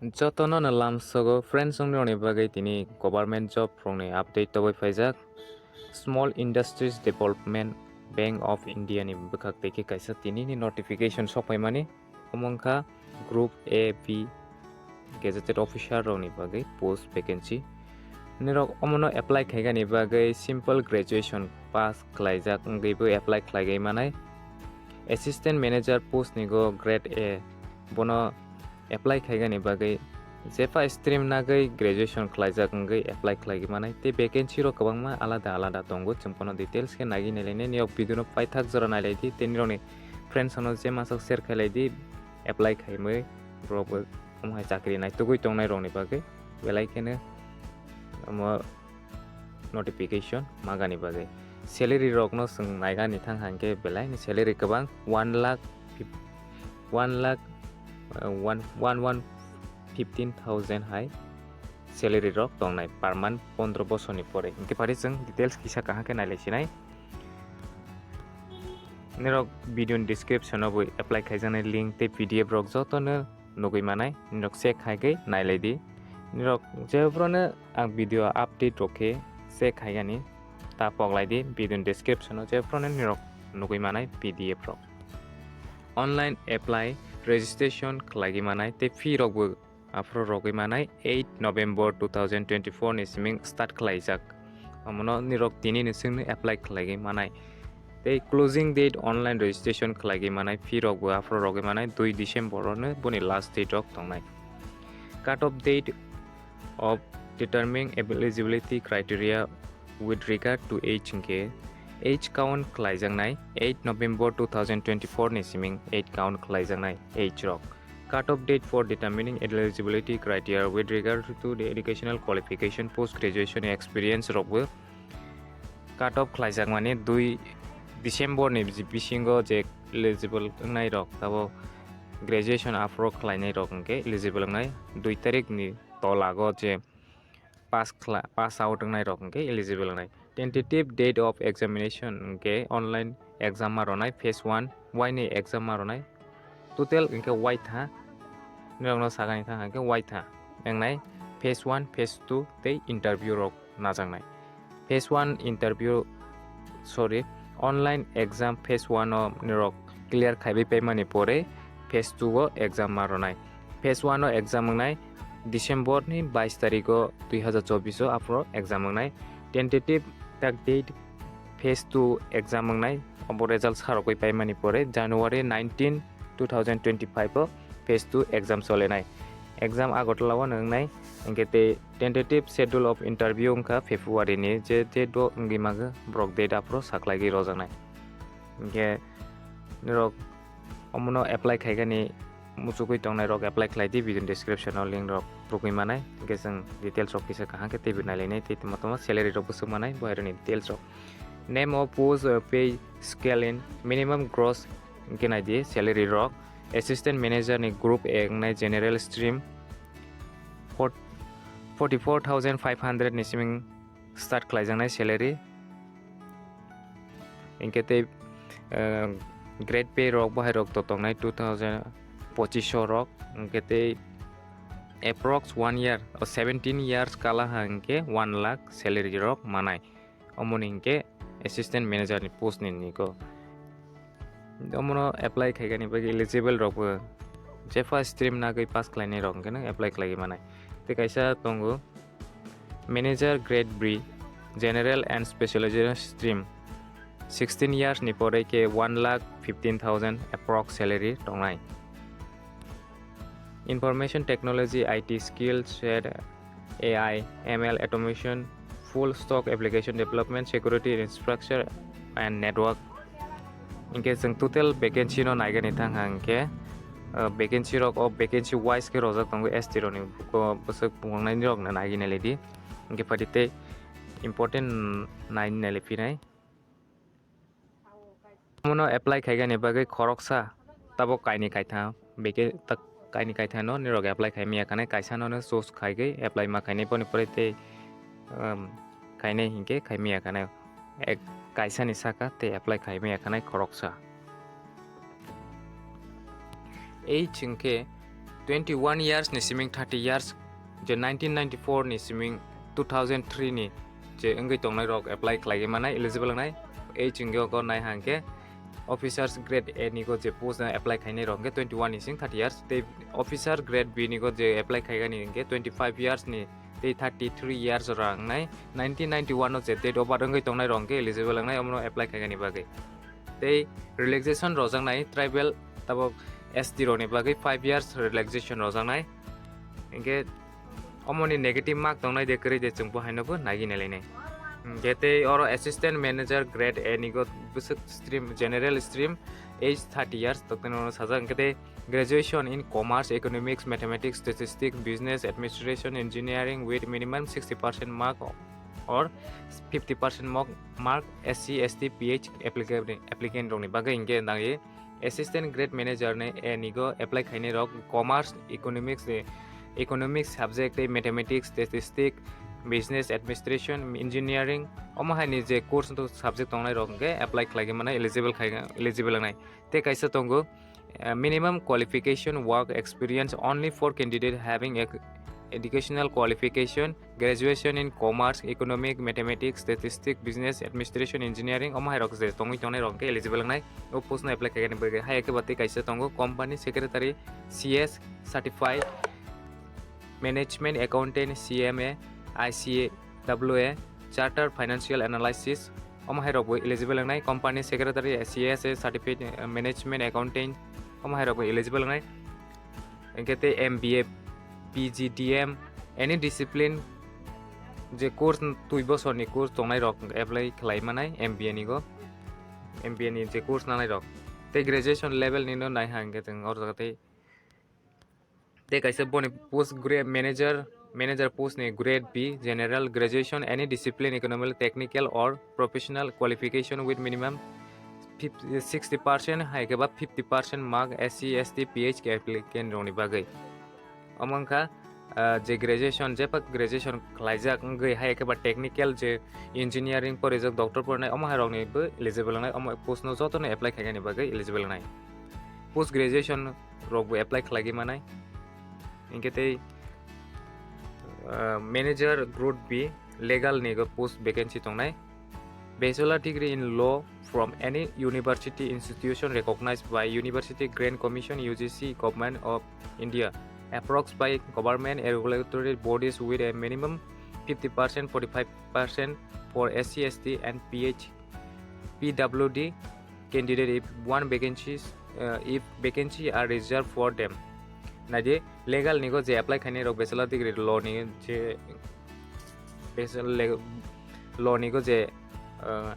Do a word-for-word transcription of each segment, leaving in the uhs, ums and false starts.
Jotono no lamsogo friends, wng rokni bagwi tini government job rokni update tobwi phaijak. Small Industries Development Bank of India ni bwkhak tei khe kaisa tini ni notification sok phaimani, omo wngkha Group A B gazetted officer rokni bagwi post vacancy. Nirok omono apply khaigani bagwi simple graduation pass khlaijak wngwi bo apply khlaiwi manai. Assistant manager post ni go grade A, bono apply khaigani bagwi jepha stream nagwi graduation khlaijak wngwi apply khlaiwi manai. Tei vacancy rok kwbangma alada alada tongo, chwng bono details khe nagwi nailainai. Nirok video no paithak jora nailaidi tei nirokni friends no je masa share khlailaidi, apply khaimwi borok bo omo hai chakri naitugwi tongnai rokni bagwi belai kheno omo notification magani bagwi. Salary rokno chwng naigani thang hangkhe belai ni salary kwbang, one lakh fif-, one lakh, uh, one, one, one fifteen thousand hai salary rok tongnai per month pondro bosorni pore. Hinkhe phari chwng details kisa kaham khe nailai sinai. Nirok video ni description o bo apply khaijaknai link tei P D F rok jotono nugwi manai, nirok check khaigwi nailai di. Nirok jephruno ang video update rok khe check khaigani, ta poklai di video ni description o jephruno nirok nugwi manai P D F rok. Online apply registration khlaigwi manai tei fee rok bo aphuru rogwi manai eight November two thousand twenty-four ni siming start khlaijak. Omono nirok tini ni singni apply khlaigwi manai. Tei closing date online registration khlaigwi manai fee rok bo aphuru rogwi manai dui December o no boni last date rok tongnai. Cut off date of determining eligibility criteria with regard to age hwnkhe age count khlaijaknai eight November two thousand twenty-four ni siming age count khlaijaknai age rok. Cut off date for determining eligibility criteria with regard to the educational qualification, post graduation experience rok bo cut off khlaijak mani dui December ni bisingo je eligible wngnai rok, tabo graduation aphuru khlainai rok hwnkhe eligible wngnai, dui tarik ni tolago je pass khla-, pass out wngnai rok hwnkhe eligible wngnai. Tentative date of examination hwnkhe online exam ma rwnai phase one, waini exam ma rwnai. Total hwnkhe waitha, nirokno sagani thang hwnkhe waitha wngnai phase one, phase two tei interview rok najaknai. Phase one interview, sorry, online exam phase one o nirok clear khaiwi paimani pore phase two o exam ma rwnai. Phase one o exam wngnai December ni bais tarikh o dui hazar chobbish o aphuru exam wngnai. Tentative tak date phase two exam wngnai, obo result sarogwi paimani pore January nineteen, two thousand twenty-five o phase two exam solenai. Exam Agartala o wngnai, hinkhe tei tentative schedule of interview wngkha February ni, je date bo wngwi mankha borok date aphuru saklaigwi rojaknai. Hinkhe norok omono apply khaigani muchugwi tongnai rok apply khlai di, video description o link rok rwgwi manai, hinkhe chwng details rok kisa kaham khe teibo nailainai, tei tamo tamo salary rok bwswk manai bo aironi details rok. Name of post, uh, pay scale in minimum gross hwnkhe nai di salary rok. Assistant manager ni group A wngnai general stream forty-four thousand five hundred ni siming start khlaijaknai salary. Hinkhe tei, uh, grade pay rok bahai rok to tongnai two thousand pochisho rok. Hinkhe tei approx one year, o seventeen years kala ha hinkhe one lakh salary rok manai. Omoni hinkhe assistant manager ni post ni niko. Omono apply khaigani bagwi eligible rok bo jepha stream nagwi pass khlainai rok hinkhe no apply khlaiwi manai. Tei kaisa tongo manager grade B, general and specialization stream, sixteen years ni pore khe one lakh fifteen thousand approx salary tongnai. Information technology, I T skill set, A I, M L, automation, full stack application development, security infrastructure and network. Hinkhe chwng total vacancy no naigani thang hang khe, uh, vacancy rok o vacancy wise khe rojak tongo S T rok ni buko bwswk pungnai rok no naigwi nailai di. Hinkhe phaidi tei important nai nailai phinai. Omono apply khaigani bagwi khoroksa tabok kainwi kaitham, beke tak kainwi kaitham no nirok apply khai maya khanai, kaisa no choose khaigwi apply ma khainai, boni pore tei, um, khainai hinkhe khai maya khanai, ek, kaisa ni saka tei apply khai maya khanai khoroksa. Age hinkhe twenty one years ni siming thirty years, je nineteen ninety four ni siming two thousand three ni je wngwi tongnai rok apply khlaiwi manai, eligible wngnai. Age wngwi ogo nai hangke officers grade A ni go je post na apply khainai rok hwnkhe twenty one ni sing thirty years, tei officer grade B ni go je apply khaigani hwnkhe twenty five years ni tei thirty three years rok wngnai. Nineteen ninety one no je date of birth wngwi tongnai rok hwnkhe eligible wngnai omono apply khaigani bagwi. Tei relaxation rojaknai tribal tabok S T rokni bagwi five years relaxation rojaknai. Hwnkhe omoni negative mark tongnai de kwrwi de chwng bo haino bo naiwi nailainai. Hwnkhe tei oro assistant manager grade A ni go bwswk stream, general stream, age thirty years tokte no sajak. Hwnkhe tei graduation in commerce, economics, mathematics, statistics, business administration, engineering with minimum sixty percent mark or fifty percent mark, mark S C, S T, P H applicant, applicant rokni bagwi hwnkhe nangwi assistant grade manager ni A ni go apply khainai rok commerce, economics, eh, economics subject tei mathematics, statistics, business administration, engineering, omo hai ni je course to subject tongnai rok hwnkhe apply khlaiwi manai, eligible khai, eligible wngnai. Tei kaisa tongo, eh, minimum qualification work experience only for candidate having a educational qualification, graduation in commerce, economic, mathematics, statistics, business administration, engineering, omo hai rok je tongwi tongnai rok hwnkhe eligible wngnai. O post no apply khaigani bagwi hai khe bo tei kaisa tongo company secretary, C S certified, management accountant, C M A, I C A W A, chartered financial analysis, omo hai rok bo eligible wngnai. Company secretary, C S A certified, eh, management accountant, omo hai rok bo eligible wngnai. Hwnkhe tei M B A, P G D M, any discipline je course twi bosorni course tongnai rok apply khlai manai M B A ni go, M B A ni je course nanai rok. Tei graduation level ni no nai ha hwnkhe chwng oro jaga tei, tei kaisa boni post grade manager, manager post ni grade B, general, graduation, any discipline, economic, technical or professional qualification with minimum fifty, sixty percent hai khe ba fifty percent mark S C, S T, P H applicant rokni bagwi. Omo wngkha, ah, je graduation, jephak graduation khlaijak wngwi hai khe ba technical je engineering porijak, doctor porinai, omo hai rokni bo eligible wngnai, omo post no joto no apply khainani bagwi eligible wngnai. Post graduation rok bo apply khlaiwi manai. Hwnkhe tei, ah, manager grade B legal ni go post vacancy tongnai. Bachelor degree in law from any university institution recognized by University Grant Commission, U G C, Government of India, approved by government regulatory bodies with a minimum fifty percent, forty five percent for S C, S T and P H, P W D candidate if one vacancies, uh, if vacancy are reserved for them. Naidi, legal ni go je apply khainai rok bachelor degree law ni je bachelor le-, law ni go je, uh,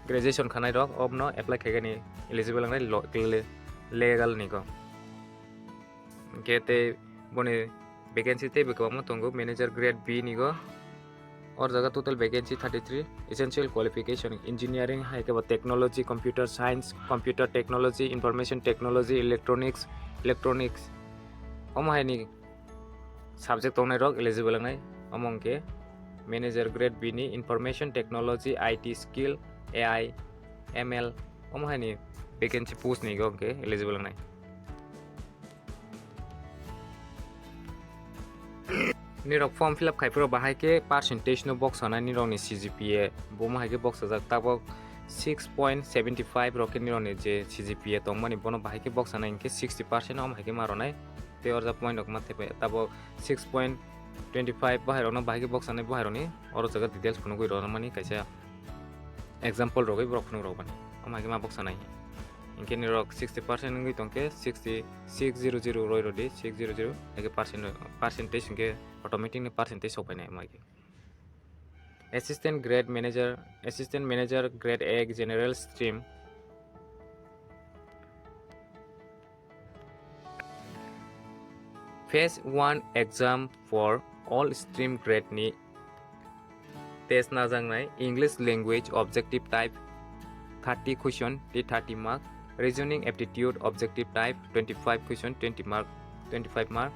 graduation khanai rok obno apply khaigani eligible wngnai lo-, le-, legal ni go. Hwnkhe tei boni vacancy teibo kwbangma tongo, manager grade B ni go. O jaga total vacancy thirty three, essential qualification, engineering, hai khe bo technology, computer science, computer technology, information technology, electronics, electronics. Omo hai ni subject tongnai rok eligible wngnai. Omo hwnkhe manager grade B ni information technology, I T skill, A I, M L, omo hai ni vacancy post ni go hwnkhe eligible wngnai. Nirok form fill up khai phuru bahai khe percentage no boksa nai nirok ni C G P A, bo hai khe boksa jak tabok six point seven five rok khe nirok ni je C G P A tong mani bono bahai khe boksa nai hwnkhe sixty percent omo hai khe ma rw nai. Tei o jaga point rok ma thepha tabok six point twenty five bahai rok no bahai khe boksa nai, bahai rok ni oro jaga details phunugwi rw mani kaisa example rogwi borok phunuk rok bani omo hai khe ma boksa nai. Hwnkhe nirok sixty percent wngwi tongkhe sixty, six zero zero roi rodi, six zero zero hai khe percent, percentage hwnkhe automatic ni percentage sok phainai omo hai khe. Assistant grade manager, assistant manager grade A general stream. Phase one exam for all stream grade ni test najaknai. English language objective type thirty question, tei thirty mark. Reasoning aptitude objective type twenty five question, twenty mark, twenty five mark.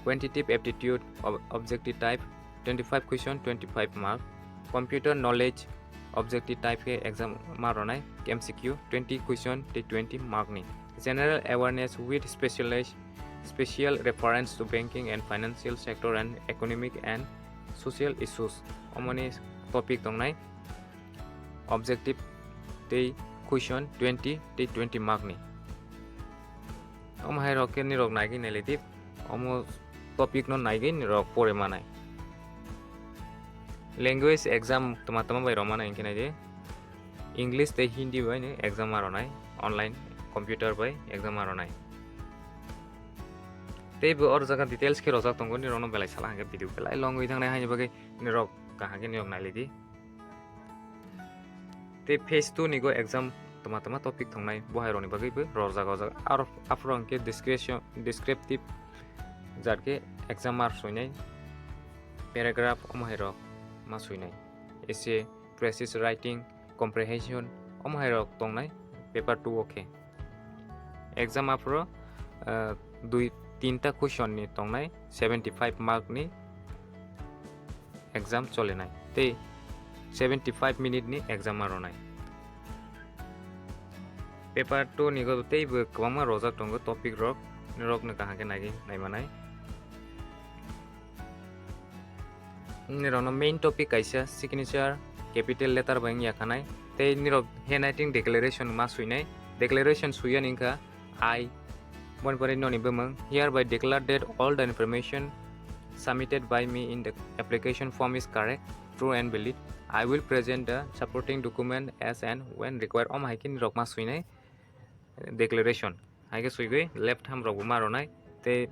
Quantitative aptitude ob-, objective type twenty five question, twenty five mark. Computer knowledge objective type khe exam ma rwnai, M C Q twenty question tei twenty mark ni. General awareness with specialized special reference to banking and financial sector and economic and social issues. Omoni topic tongnai objective tei question twenty tei twenty mark ni. Omo hai rok khe nirok naigwi nailai di, omo topic no naigwi nirok pore manai. Language exam tma tma bai rok manai hwnkhe naidi, English tei Hindi bai ni exam ma rwnai, online computer bai exam ma rwnai. Tei bo or jaga details khe rojak tongo, nirok no belai sala hwnkhe video belai long wi thangnai, haini bagwi nirok kaham khe nirok nailai di. Tei phase two ni go exam tma tma topic tongnai, bo hai rok ni bagwi bo rojak o jaga. Aro aphuru hwnkhe description, descriptive jat khe exam ma swinai, paragraph omo hai rok ma swinai, essay, thesis writing, comprehension, omo hai rok tongnai paper two o khe. Exam aphuru, ah, dui tinta question ni tongnai, seventy five mark ni exam cholinai tei seventy five minute ni exam ma rwnai. Paper two ni go tei bo kwbangma rojak tongo topic rok, nirok no kaham khe naigwi naimanai. Nirokno main topic kaisa signature capital letter bai wngya khanai, tei nirok handwriting declaration ma swinai. Declaration swiya ni wngkha I, boni pore noni bumung, hereby declare that all the information submitted by me in the application form is correct, true and valid. I will present the supporting document as and when required. Omo hai khe nirok ma swinai declaration. Hai khe swigwi left thumb rok bo ma rwnai, tei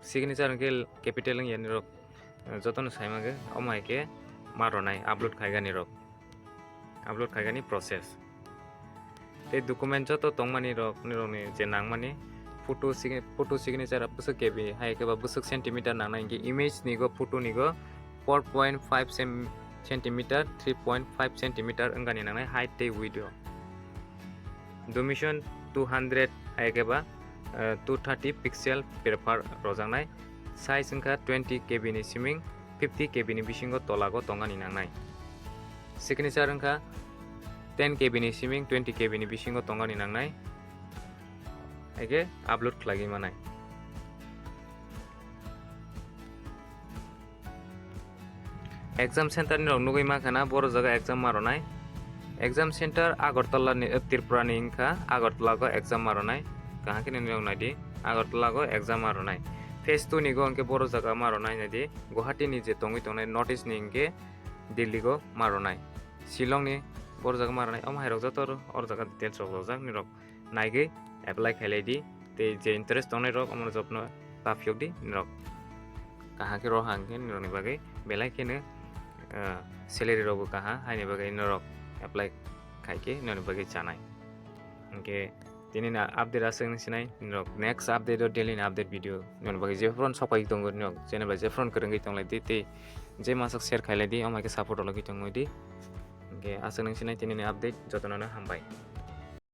signature hwnkhe capital wngya nirok, eh, jotono sai mangwi, omo hai khe ma rwnai upload khaigani rok, upload khaigani process. Tei document joto tongmani rok, nirokni je nangmani photo sign-, photo signature bwswk K B, hai khe ba bwswk centimeter nangnai, hwnkhe image ni go, photo ni go four point five centimeter, three point five centimeter wngani nangnai height tei width o. Dimension two hundred, hai khe ba, eh, two thirty pixel prefer rojaknai. Size wngkha twenty K B ni siming fifty K B ni bisingo tolago tongani nangnai. Signature wngkha ten K B ni siming twenty K B ni bisingo tongani nangnai. Hai khe upload khlaiwi manai. Exam center ni rok nugwi mankha na, boro jaga exam ma rwnai. Exam center Agartala ni, eh, Tripura ni wngkha, Agartala go exam ma rwnai. Kaham khe nini rok naidi, Agartala go exam ma rwnai. Phase two ni go hwnkhe boro jaga ma rwnai, naidi, Guwahati ni je tongwi tongnai North East ni hwnkhe Delhi go ma rwnai. Shillong ni boro jaga ma rwnai. Omo hai rok joto oro jaga details rok rojak, nini rok naigwi apply khailai di, tei je interest tongnai rok omo job no ta phiyok di norok. Kaham khe roha hwnkhe norokni bagwi belai kheno, ah, salary rokbo kaham, haini bagwi norok apply khai khe norokni bagwi chanai. Hwnkhe tini na update aswk nung sinai norok, next update o daily ni update video norokni bagwi jephru sok pai tongo norok, channel bai jephru kwrwngwi tonglai di tei je masuk share khailai di, omo hai khe support rwlagwi tongwi di. Hwnkhe aswk nung sinai tini ni update, jotono no hambai.